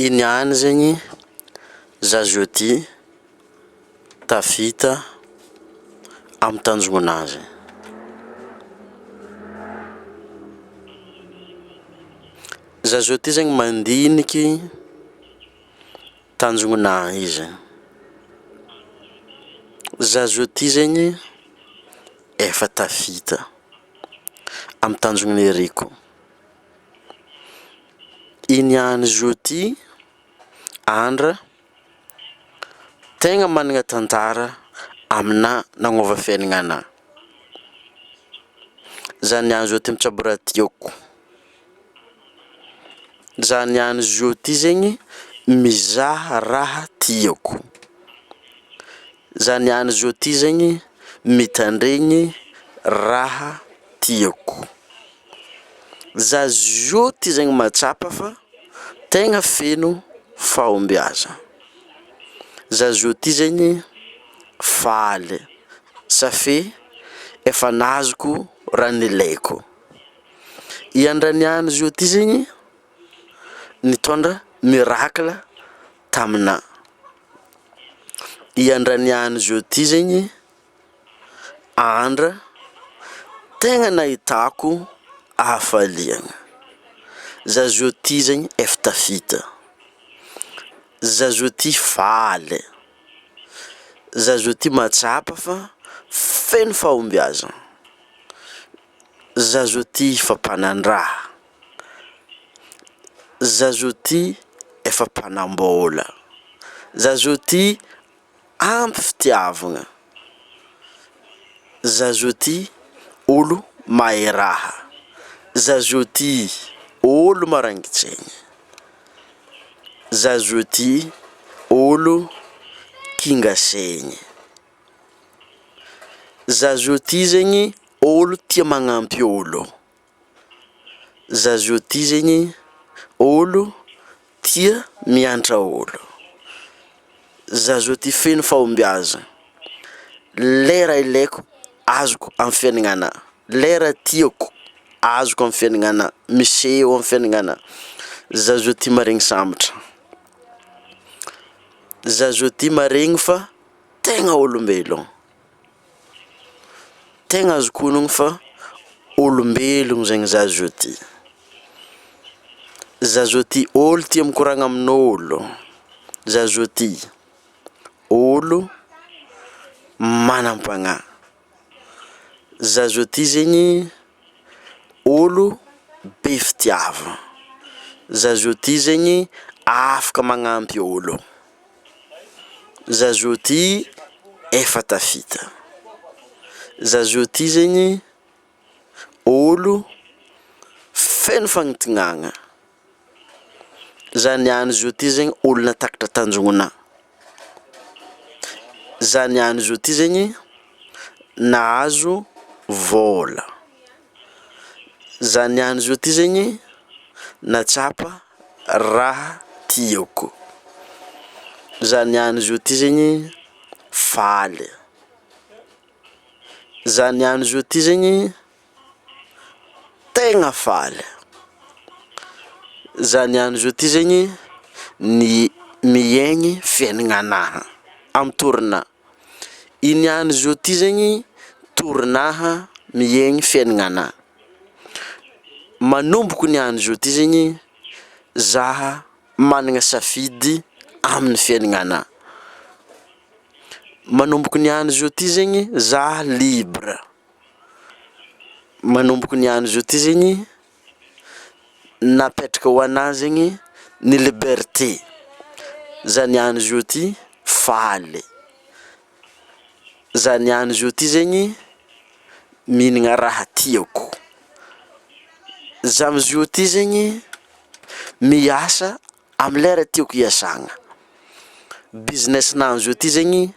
Iny ihany zegny za zao ty tafita amin'ny tanjognanazy. Za zao ty zegny mandiniky tanjognonah izy, za zao ty zegny efa tafita amin'ny tanjona niriko, i niany zao ty andra tegna magnana tantara aminahy nagnova fiaignananahy, za niany zao ty mitsabo raha tiako, za niany zao ty zegny mizaha raha tiako, za niany zao ty zegny mitandregny raha tiako, za zao ty zegny mahatsapa fa tegna feno fahombiazana, za zao ty zegny faly safe efa nahazoko raha nilaiko, i andra niany zao ty zegny nitondra miracle taminah, i andra niany zao ty zegny andra tegna nahitako hafaliana, za zao ty zegny efa tafita, za zao ty faly, za zao ty mahatsapa fa feno fahombiazana, za zao ty efa mpanan-draha, za zao ty efa mpanam-bôla, za zao ty ampy fitiavagna, za zao ty olo mahay raha, za zao ty olo maragnintsaigny, za zao ty olo kinga saigny, za zao ty zegny olo tia magnampy ôlo, za zao ty zegny olo tia miantra ôlo, za zao ty feno fahombiazana, le raha ilaiko azoko amin'ny fiaignananahy, le raha tiako azoko amin'ny fiaignananahy, miseho amin'ny fiaignananahy, za zao ty maharegny sambatra, za zao ty maharegny fa tegna olombelogno, tegna azoko ognona fa olombelogno zegny za zao ty, za zao ty olo tia mikorana amin'ôlo, za zao ty olo manam-panahy, za zao ty zegny olo be fitiavana, za zao ty zegny afaka magnampy ôlo, za zao ty efa tafita, za zao ty zegny olo feno fagnantegnana, za niany zao ty zegny olo nahatakatra tanjognonah, za niany zao ty zegny nahazo vôla, za niany zao ty zegny nahatsapa raha tiako, za niany zao ty zegny faly, za niany zao ty zegny tegna faly, za niany zao ty zegny ny- miaigny fiaignananahy amin'ny tour-nahy, i niany zao ty zegny tour-naha miaigny fiaignananahy, manomboko niany zao ty zegny zaha magnana safidy amin'ny fiaignananahy, manomboko niany zao ty zegny zaho libre, manomboko niany zao ty zegny napetraka ho anahy zegny ny liberté, za niany zao ty faly, za niany zao ty zegny mihignana raha tiako, za amizao ty zegny miasa amy lera tiako hiasana, business-nahy amizao ty zegny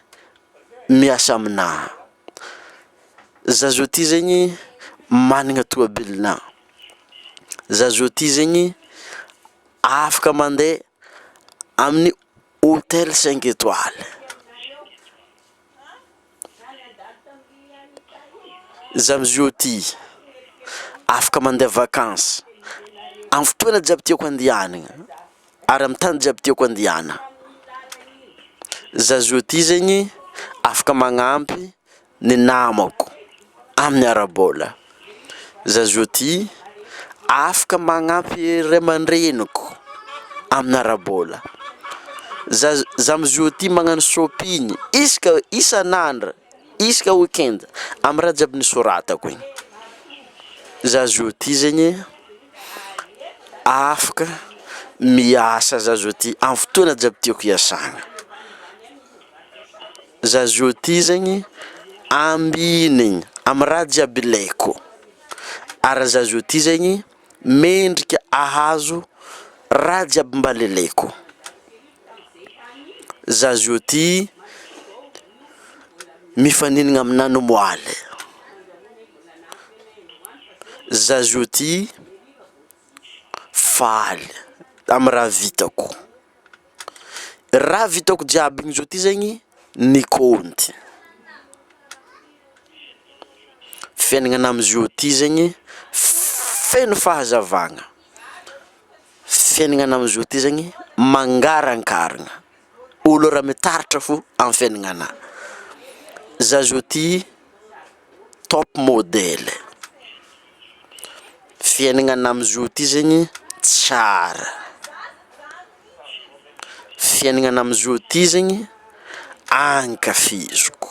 miasa aminahy, za zao ty zegny magnana tômôbilinahy, za zao ty zegny afaka mande amin'ny hotel cinq étoiles, za amizao ty afaka mande vakansy amin'ny fotoana jiaby tiako andihanana. ary amin'ny tany jiaby tiako andiana. Za zao ty zegny afaka magnampy ny namako amin'ny ara-bôla, za zao ty afaka magnampy ray aman-dreniko amin'ny ara-bôla, za- za amzao ty magnano shopping isaka isan'andra isaka weekend amy raha jiaby nisoratako igny, za zao ty zegny afaka miasa za zao ty amy fotoana jiaby tiako hiasana, za zao ty zegny ambininy amy raha jiaby ilaiko, ary za zao ty zegny mendrika ahazo raha jiaby mbala ilaiko, za zao ty mifaninana aminahy nomoaly, za zao ty faly amy raha vitako, raha vitako jiaby igny zao ty zegny nikônty, fiaignananahy amizao ty zegny feno fahazavagna, fiaignananahy amizao ty zegny mangarankarana, olo raha mitaratra fô amy fiaignananahy, za zao ty top modele, fiaignananahy amizao ty zegny tsara, fiaignananahy amizao ty zegny ankafiziko.